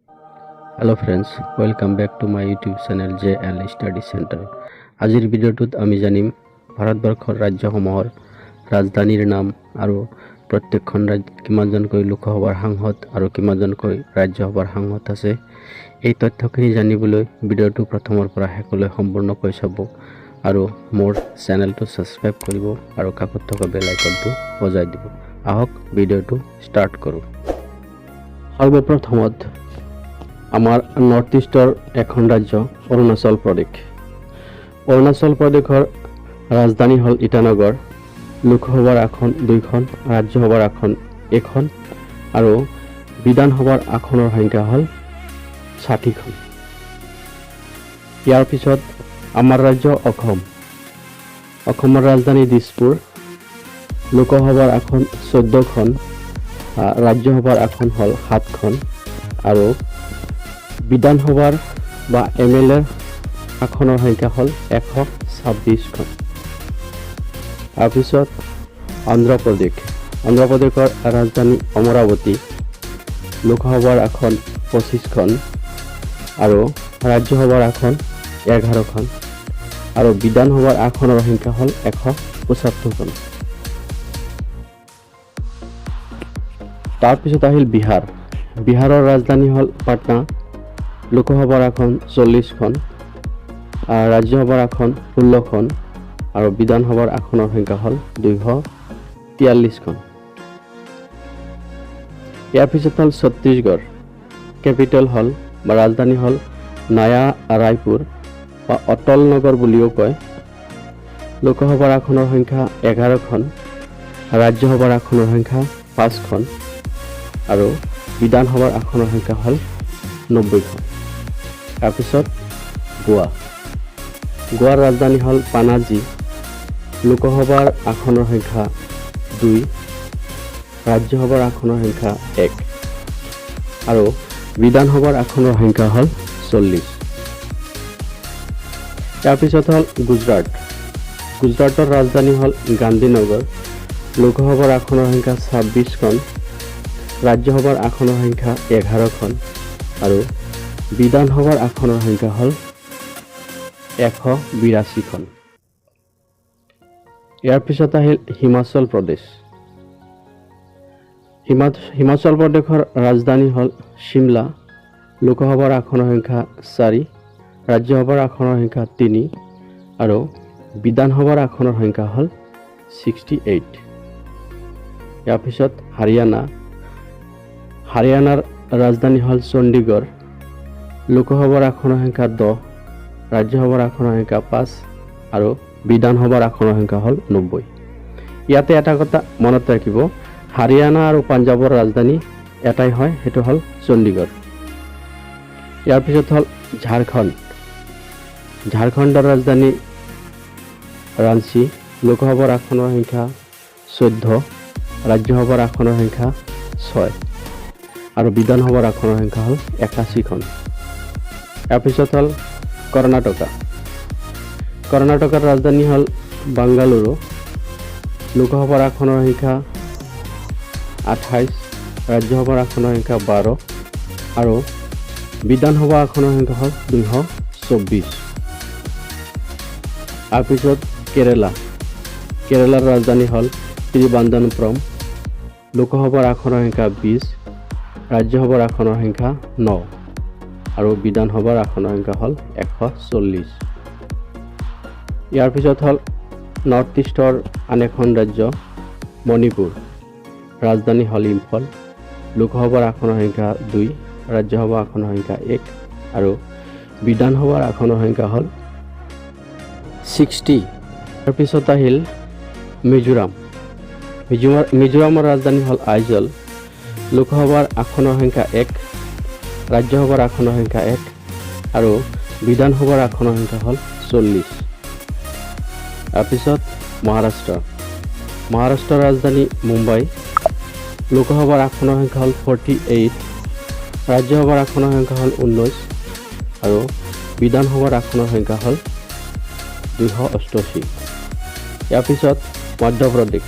Hello friends, welcome back to my YouTube channel JL Study Center. আজিৰ ভিডিঅ'টোত আমি জানিম ভাৰতবৰ্ষৰ ৰাজ্যসমূহৰ ৰাজধানীৰ নাম আৰু প্ৰত্যেকখন ৰাজ্যত কিমানজনকৈ লোকসভাৰ সাংসদ আৰু কিমানজনকৈ ৰাজ্যসভাৰ সাংসদ আছে। এই তথ্যখিনি জানিবলৈ ভিডিঅ'টো প্ৰথমৰ পৰা শেষলৈ সম্পূৰ্ণকৈ চাব আৰু মোৰ চেনেলটো ছাবস্ক্ৰাইব কৰিব আৰু কাষত থকা বেল আইকনটো বজাই দিব। আহক, ভিডিঅ'টো ষ্টাৰ্ট কৰোঁ। সৰ্বপ্ৰথমত আমাৰ নৰ্থ ইষ্টৰ এখন ৰাজ্য অৰুণাচল প্ৰদেশ। অৰুণাচল প্ৰদেশৰ ৰাজধানী হ'ল ইটানগৰ। লোকসভাৰ আসন দুইখন, ৰাজ্যসভাৰ আসন এখন আৰু বিধানসভাৰ আসনৰ সংখ্যা হ'ল 60খন। ইয়াৰ পিছত আমাৰ ৰাজ্য অসম। অসমৰ ৰাজধানী দিছপুৰ। লোকসভাৰ আসন 14খন, ৰাজ্যসভাৰ আসন হ'ল সাতখন আৰু বিধানসভাৰ বা এম এল এৰ আসনৰ সংখ্যা হ'ল 126খন। তাৰপিছত অন্ধ্ৰপ্ৰদেশ। অন্ধ্ৰপ্ৰদেশৰ ৰাজধানী অমৰাৱতী। লোকসভাৰ আসন 25খন আৰু ৰাজ্যসভাৰ আসন 11খন আৰু বিধানসভাৰ আসনৰ সংখ্যা হ'ল 175খন। তাৰপিছত আহিল বিহাৰ। বিহাৰৰ ৰাজধানী হ'ল পাটনা। লোকসভাৰ আসন 40খন, ৰাজ্যসভাৰ আসন 16খন আৰু বিধানসভাৰ আসনৰ সংখ্যা হ'ল 243খন। ইয়াৰ পিছত হ'ল ছত্তীশগড়। কেপিটেল হ'ল বা ৰাজধানী হ'ল নয়া ৰায়পুৰ বা অটল নগৰ বুলিও কয়। লোকসভাৰ আসনৰ সংখ্যা 11খন, ৰাজ্যসভাৰ আসনৰ সংখ্যা পাঁচখন আৰু বিধানসভাৰ আসনৰ সংখ্যা হ'ল 90খন। তাৰপিছত গোৱা। গোৱাৰ ৰাজধানী হ'ল পানাজী। লোকসভাৰ আসনৰ সংখ্যা দুই, ৰাজ্যসভাৰ আসনৰ সংখ্যা এক আৰু বিধানসভাৰ আসনৰ সংখ্যা হ'ল 40। তাৰপিছত হ'ল গুজৰাট। গুজৰাটৰ ৰাজধানী হ'ল গান্ধীনগৰ। লোকসভাৰ আসনৰ সংখ্যা 26খন, ৰাজ্যসভাৰ আসনৰ সংখ্যা 11খন আৰু বিধানসভাৰ আসনৰ সংখ্যা হ'ল 182খন। ইয়াৰ পিছত আহিল হিমাচল প্ৰদেশ। হিমাচল প্ৰদেশৰ ৰাজধানী হ'ল চিমলা। লোকসভাৰ আসনৰ সংখ্যা চাৰি, ৰাজ্যসভাৰ আসনৰ সংখ্যা তিনি আৰু বিধানসভাৰ আসনৰ সংখ্যা হ'ল 68। ইয়াৰ পিছত হাৰিয়ানা। হাৰিয়ানাৰ ৰাজধানী হ'ল চণ্ডীগড়। লোকসভাৰ আসনৰ সংখ্যা 10, ৰাজ্যসভাৰ আসনৰ সংখ্যা পাঁচ আৰু বিধানসভাৰ আসনৰ সংখ্যা হ'ল 90। ইয়াতে এটা কথা মনত ৰাখিব, হাৰিয়ানা আৰু পাঞ্জাৱৰ ৰাজধানী এটাই হয়, সেইটো হ'ল চণ্ডীগড়। ইয়াৰ পিছত হ'ল ঝাৰখণ্ড। ঝাৰখণ্ডৰ ৰাজধানী ৰাঞ্চী। লোকসভাৰ আসনৰ সংখ্যা 14, ৰাজ্যসভাৰ আসনৰ সংখ্যা ছয় আৰু বিধানসভাৰ আসনৰ সংখ্যা হ'ল 81খন। ইয়াৰ পিছত হ'ল কৰ্ণাটকা। কৰ্ণাটকাৰ ৰাজধানী হ'ল বাংগালুৰু। লোকসভাৰ আসনৰ সংখ্যা 28, ৰাজ্যসভাৰ আসনৰ সংখ্যা 12 আৰু বিধানসভা আসনৰ সংখ্যা হ'ল 224। তাৰপিছত কেৰেলা। কেৰেলাৰ ৰাজধানী হ'ল তিৰুৱনন্তপুৰম। লোকসভাৰ আসনৰ সংখ্যা 20, ৰাজ্যসভাৰ আসনৰ সংখ্যা ন আৰু বিধানসভাৰ আসনৰ সংখ্যা হ'ল 140। ইয়াৰ পিছত হ'ল নৰ্থ ইষ্টৰ আন এখন ৰাজ্য মণিপুৰ। ৰাজধানী হ'ল ইম্ফল। লোকসভাৰ আসনৰ সংখ্যা দুই, ৰাজ্যসভাৰ আসনৰ সংখ্যা এক আৰু বিধানসভাৰ আসনৰ সংখ্যা হ'ল 60। তাৰপিছত আহিল মিজোৰাম। মিজোৰামৰ ৰাজধানী হ'ল আইজল। লোকসভাৰ আসনৰ সংখ্যা এক, ৰাজ্যসভাৰ আসনৰ সংখ্যা এক আৰু বিধানসভাৰ আসনৰ সংখ্যা হ'ল 40। তাৰপিছত মহাৰাষ্ট্ৰ। মহাৰাষ্ট্ৰৰ ৰাজধানী মুম্বাই। লোকসভাৰ আসনৰ সংখ্যা হ'ল 48, ৰাজ্যসভাৰ আসনৰ সংখ্যা হ'ল 19 আৰু বিধানসভাৰ আসনৰ সংখ্যা হ'ল 288। ইয়াৰ পিছত মধ্যপ্ৰদেশ।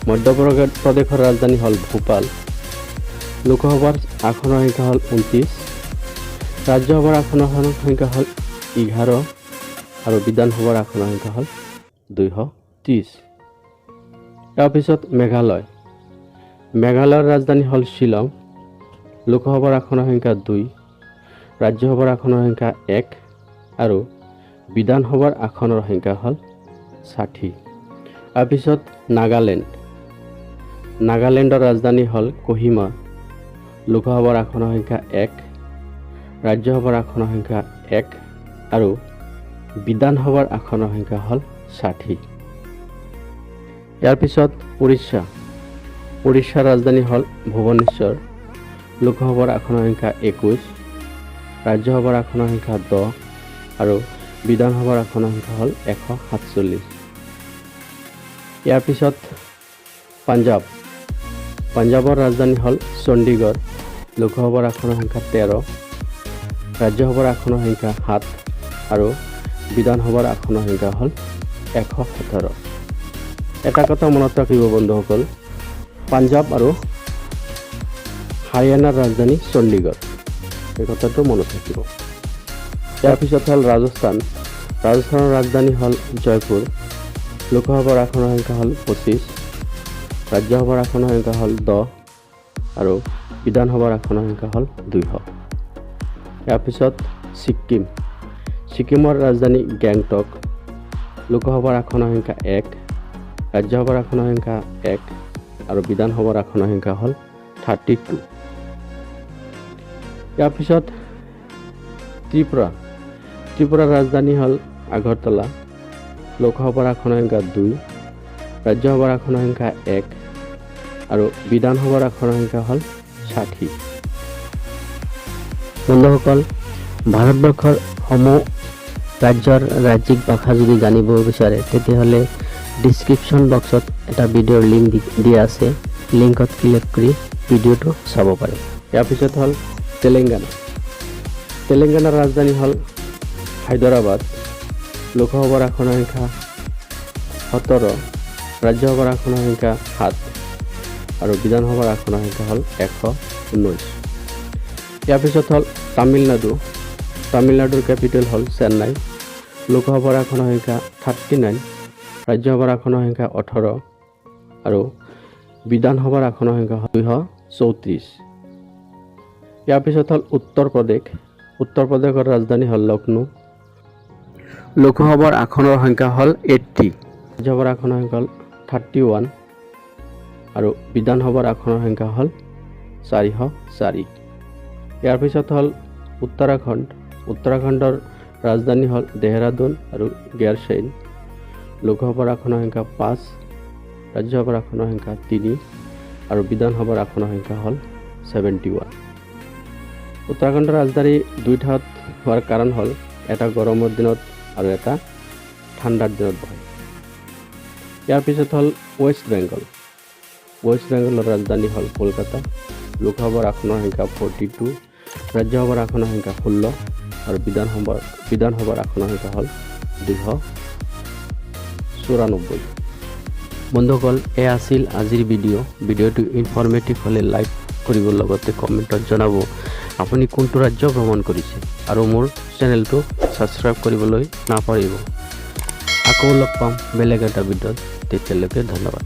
মধ্যপ্ৰদেশৰ ৰাজধানী হ'ল ভূপাল। লোকসভাৰ আসনৰ সংখ্যা হ'ল 29। ৰাজ্যসভাৰ আসনৰ সংখ্যা হ'ল 11 আৰু বিধানসভাৰ আসনৰ সংখ্যা হ'ল 230। তাৰপিছত মেঘালয়। মেঘালয়ৰ ৰাজধানী হ'ল শ্বিলং। লোকসভাৰ আসনৰ সংখ্যা 2, ৰাজ্যসভাৰ আসনৰ সংখ্যা 1 আৰু বিধানসভাৰ আসনৰ সংখ্যা হ'ল 60। তাৰপিছত নাগালেণ্ড। নাগালেণ্ডৰ ৰাজধানী হ'ল কহিমা। লোকসভাৰ আসনৰ সংখ্যা 1, ৰাজ্যসভাৰ আসনৰ সংখ্যা 1 আৰু বিধানসভাৰ আসনৰ সংখ্যা হ'ল 60। ইয়াৰ পিছত উৰিষ্যা। উৰিষ্যাৰ ৰাজধানী হ'ল ভুৱনেশ্বৰ। লোকসভাৰ আসনৰ সংখ্যা 21, ৰাজ্যসভাৰ আসনৰ সংখ্যা 10 আৰু বিধানসভাৰ আসনৰ সংখ্যা হ'ল 147। ইয়াৰ পিছত পাঞ্জাৱ। পাঞ্জাৱৰ ৰাজধানী হ'ল চণ্ডীগড়। লোকসভাৰ আসনৰ সংখ্যা 13, ৰাজ্যসভাৰ আসনৰ সংখ্যা 7 আৰু বিধানসভাৰ আসনৰ সংখ্যা হ'ল 117। এটা কথা মনত ৰাখিব বন্ধুসকল, পাঞ্জাৱ আৰু হাৰিয়ানাৰ ৰাজধানী চণ্ডীগড়, এই কথাটো মনত থাকিব। ইয়াৰ পিছত হ'ল ৰাজস্থান। ৰাজস্থানৰ ৰাজধানী হ'ল জয়পুৰ। লোকসভাৰ আসনৰ সংখ্যা হ'ল 25, ৰাজ্যসভাৰ আসনৰ সংখ্যা হ'ল 10 আৰু বিধানসভাৰ আসনৰ সংখ্যা হ'ল 200। ইয়াৰ পিছত ছিক্কিম। ছিকিমৰ ৰাজধানী গেংটক। লোকসভাৰ আসনৰ সংখ্যা 1, ৰাজ্যসভাৰ আসনৰ সংখ্যা 1 আৰু বিধানসভাৰ আসনৰ সংখ্যা হ'ল 32। ইয়াৰ পিছত ত্ৰিপুৰা। ত্ৰিপুৰাৰ ৰাজধানী হ'ল আগৰতলা। লোকসভাৰ আসনৰ সংখ্যা 2, ৰাজ্যসভাৰ আসনৰ সংখ্যা 1 আৰু বিধানসভাৰ আসনৰ সংখ্যা হ'ল 60। বন্ধুসকল, ভাৰতবৰ্ষৰ সমূহ ৰাজ্যৰ ৰাজ্যিক ভাষা যদি জানিব বিচাৰে, তেতিয়াহ'লে ডিছক্ৰিপশ্যন বক্সত এটা ভিডিঅ'ৰ লিংক দিয়া আছে। লিংকত ক্লিক কৰি ভিডিঅ'টো চাব পাৰে। ইয়াৰ পিছত হ'ল তেলেংগানা। তেলেংগানাৰ ৰাজধানী হ'ল হায়দৰাবাদ। লোকসভাৰ আসনৰ সংখ্যা 17, ৰাজ্যসভাৰ আসনৰ সংখ্যা 7 আৰু বিধানসভাৰ আসনৰ সংখ্যা হ'ল 119। ইয়াৰ পিছত হ'ল তামিলনাডু। তামিলনাডুৰ কেপিটেল হ'ল চেন্নাই। লোকসভাৰ আসনৰ সংখ্যা 39, ৰাজ্যসভাৰ আসনৰ সংখ্যা 18 আৰু বিধানসভাৰ আসনৰ সংখ্যা হ'ল 234। ইয়াৰ পিছত হ'ল উত্তৰ প্ৰদেশ। উত্তৰ প্ৰদেশৰ ৰাজধানী হ'ল লক্ষ্ণৌ। লোকসভাৰ আসনৰ সংখ্যা হ'ল 80, ৰাজ্যসভাৰ আসনৰ সংখ্যা হ'ল 31 আৰু বিধানসভাৰ আসনৰ সংখ্যা হ'ল 404। ইয়াৰ পিছত হ'ল উত্তৰাখণ্ড। উত্তৰাখণ্ডৰ ৰাজধানী হ'ল দেহৰাদুন আৰু গেৰচেইন। লোকসভাৰ আসনৰ সংখ্যা 5, ৰাজ্যসভাৰ আসনৰ সংখ্যা 3 আৰু বিধানসভাৰ আসনৰ সংখ্যা হ'ল 71। উত্তৰাখণ্ডৰ ৰাজধানী দুই ঠাইত হোৱাৰ কাৰণ হ'ল এটা গৰমৰ দিনত আৰু এটা ঠাণ্ডাৰ দিনত বহে। ইয়াৰ পিছত হ'ল ৱেষ্ট বেংগল। ৱেষ্ট বেংগলৰ ৰাজধানী হ'ল কলকাতা। লোকসভাৰ আসনৰ সংখ্যা 42, ৰাজ্যসভাৰ আসনৰ সংখ্যা 16 আৰু বিধানসভাৰ আসনৰ সংখ্যা হ'ল 294। বন্ধুসকল, এয়া আছিল আজিৰ ভিডিঅ'। ভিডিঅ'টো ইনফৰ্মেটিভ হ'লে লাইক কৰিব, লগতে কমেণ্টত জনাব আপুনি কোনটো ৰাজ্য ভ্ৰমণ কৰিছে আৰু মোৰ চেনেলটো ছাবস্ক্ৰাইব কৰিবলৈ নাপাহৰিব। আকৌ লগ পাম বেলেগ এটা ভিডিঅ'ত, তেতিয়ালৈকে ধন্যবাদ।